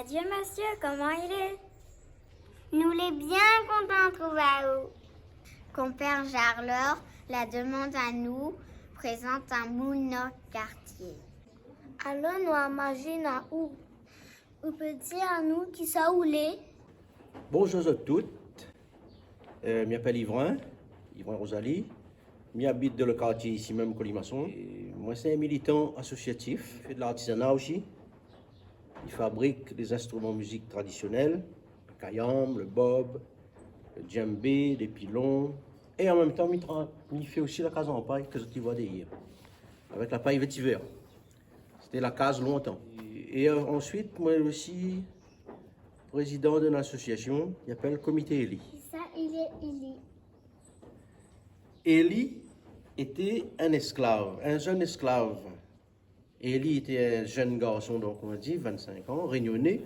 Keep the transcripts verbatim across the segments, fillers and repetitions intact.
Adié, mésyé, koman i lé ? Nou lé bien kontan trouv aou. Konpèr Jarlor la domann anou prézant amoun nout kartié. Alor, nou imazine aou. Ou pé dir anou kisa ou lé ? Bonjour zot tout. Euh, mi apèl Ivrin, Ivrin Rosalie. Mi abit dan le kartié isi mèm, Kolimason. É moin sé in militan asosiatif, mi fé de lartizana osi. Mi fabrik dé zinstriman mizik tradisionèl, le kayam, le bob, le djembé, lé pilon. É an mèm tan, mi tra-, mi fé osi la kaz an pay ke zot i voi dèrièr, avèk la pay vétivèr. Sété la kaz lontan. É, é, euh, ansuit, moin osi prézidan d'in asosiasion i apèl Komité Éli. Kisa i lé, Éli ? Éli lété in ésklav, in jenn ésklav. Éli lété in jenn garson, donk, on va dir, vinn-sink an, rényoné.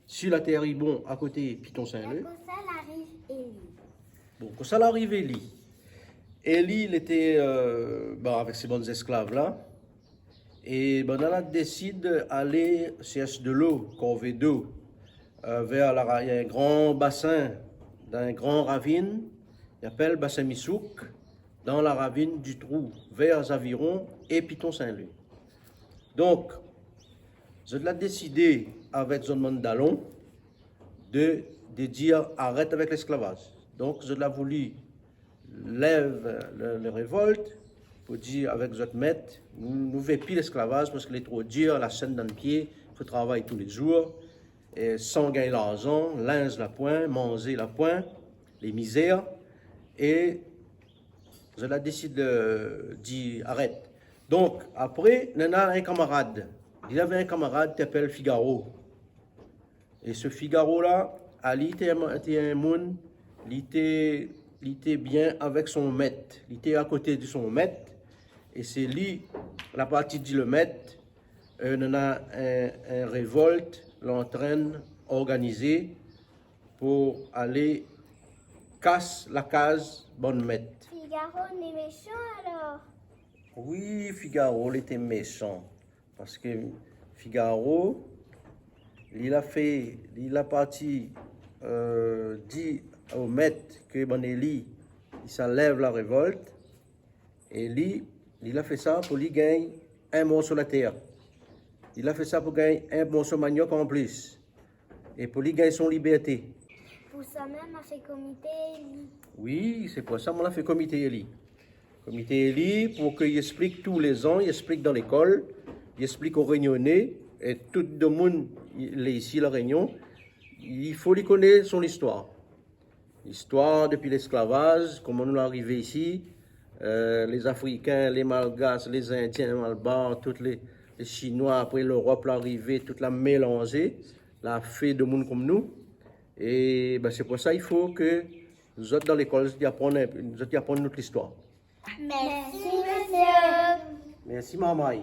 Si la tèr Ibon, akoté Piton Sin-Lé. Kosa la ariv Éli ? Bon, kosa la ariv Éli ? Éli, lété, euh, bon, avèk sé bann zésklav la. É banna la désid alé shèrsh dolo, korvé dolo, euh, vèr la ra-, in gran basin, dan in gran ravine, i apèl Basin Misouk, dan la ravine du Trou, vèr Zaviron é Piton Sin-Lé. Donk, zot la désidé avèk zot bann dalon de, de dir arèt avèk lésklavaz. Donk, zot la vouli lèv le, le révolt pou dir avèk zot mèt, nou, nou vé pi lésklavaz parske lé tro dir, la shèn dan pié, fo travay tou lé zour, é san gingn larzan, linz la poin, manzé la poin, lé mizèr, é zot la désid de, di arèt. Donk, apré, néna in kamarad. Li lavé in kamarad té apèl Figaro. É se Figaro la, ali té in, té in moun, li té, li té bien avèk son mèt. Li té akoté de son mèt. É sé li, la parti di le mèt, euh, néna in, in révolt, lé antrinn organizé pou alé kas la kaz bann mèt. Figaro lé méshan alor ? Wi, Figaro lété méshan. Parske Figaro, li la fé, li la parti, euh, di o mèt ke bann Éli, i sa lèv la révolt. É li, li la fé sa pou li gingn in morso la tèr. Li la fé sa pou gingn in morso maniok an plis. É pou li gingn son libèrté. Pou sa mèm, la fé Komité Éli. Wi, sé pou sa moin la fé Komité Éli. Komité Éli, pou ke i ésplik tou lé zan, i ésplik dan lékol, i ésplik o Rényoné, é tout domoun, i, lé isi La Rényon, i fo li koné son listoir. Listoir dopi lésklavaz, koman nou la arivé isi, euh, lé Zafrikin, lé Malgas, lé Zindien, Malbar, tout lé, lé Shinoi, apré Lérop la arivé, tout la mélanzé, la fé domoun konm nou. É, bin, sé pou sa, i fo ke zot dan lékol, zot i aprann in pé, zot i aprann nout listoir. Mèrsi, mésyé. Mèrsi, marmay.